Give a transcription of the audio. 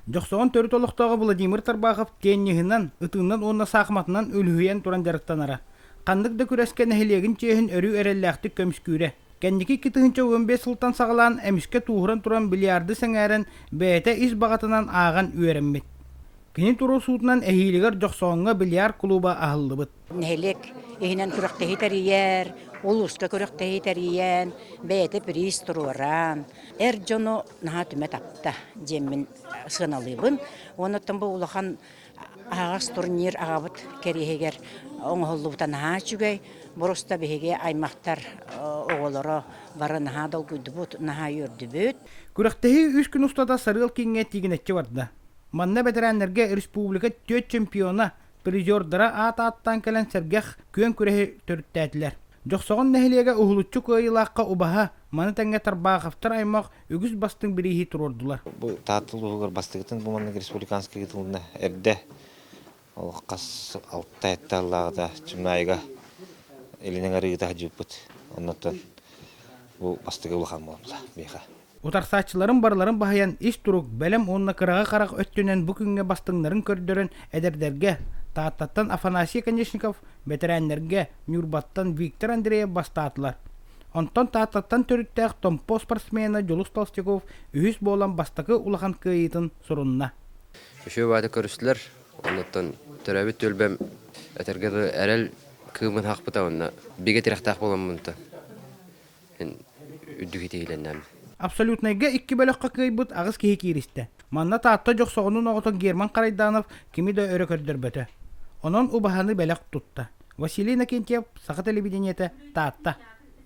Дьохсоҕон төрүт олохтооҕо Владимир Тарбахов тенниһинэн, ытыынан уонна саахыматынан үлүһүйэн туран дьарыктанара. Ханнык да күрэскэ нэһилиэгин чиэһин өрүү эрэллээхтик көмүскүүрэ. Кэнники 2015 сылтан саҕалаан эмискэ тууһуран туран бильярды сэҥээрэн, бэйэтэ ис баҕатынан ааҕан үөрэммит. Кини туруорсуутунан эһиилигэр Дьохсоҕоҥҥо бильярд кулууба аһыллыбыт. Нэһилиэк иһинэн күрэхтэһии тэрийэр, улууска күрэхтэһии тэрийэн, бэйэтэ приз туруоран, эр дьону наһаа түмэ тапта диэммин сыаналыыбын. Уонна бу улахан аһаҕас турнир аҕабыт кэриэһигэр оҥоһуллубута наһаа үчүгэй. Боруста биһиги аймахтар оҕолоро бары наһаа долгуйдубут, наһаа үөрдүбүт. Күрэхтэһии үс күн устата Сарыал Кииҥҥэ тиигинэччи барда. Манна бэтэрээннэргэ республика түөрт чемпиона, призердара аат ааттаан кэлэн сэргэх күөн күрэһи төрүттээтилэр. Дьохсоҕон нэһилиэгэ уһулуччу кыайыылаахха убаһа, маны тэҥэ Тарбааховтар аймах үгүс бастыҥ бирииһи туруордулар. Бу Таатта улууһугар бастакытын бу маннык республиканскай ыытылынна. Эрдэ ол хас алта-сэттэ сыллааҕыта Чымнаайыга Илин эҥэр ыыта сылдьыбыппыт. Оннуттан бу бастакы улахан буолла биһиэхэ. Утарсааччыларын барыларын баһыйан ис турук, бэлэм уонна кыраҕы харах өттүнэн бу күҥҥэ бастыҥнарын көрдөрөн эдэрдэргэ Тааттаттан Афанасий Оконешников, бэтэрээннэргэ Ньурбаттан Виктор Андреев бастаатылар. Онтон Тааттаттан төрүттээх Томпо спортсмена Дьулус Толстяков үһүс буолан бастакы улахан кыайыытын сурунна. Үчүгэй баҕайытык көрүстүлэр. Оннуттан төрөөбүт түөлбэм этэргэ дылы эрэл кыымын хахпыта уонна бигэ тирэхтээх буоламмын үрдүк итиилэннэм. Абсолютнайга икки бөлөххө кыайбыт аҕыс киһи кииристэ. Манна Таатта Дьохсоҕонун оҕото Герман Харайданов кими да өрө көрдөрбөтө. Онон убаһаны бэлэх тутта. Василий Иннокентьев, Саха телевидениетэ, Таатта.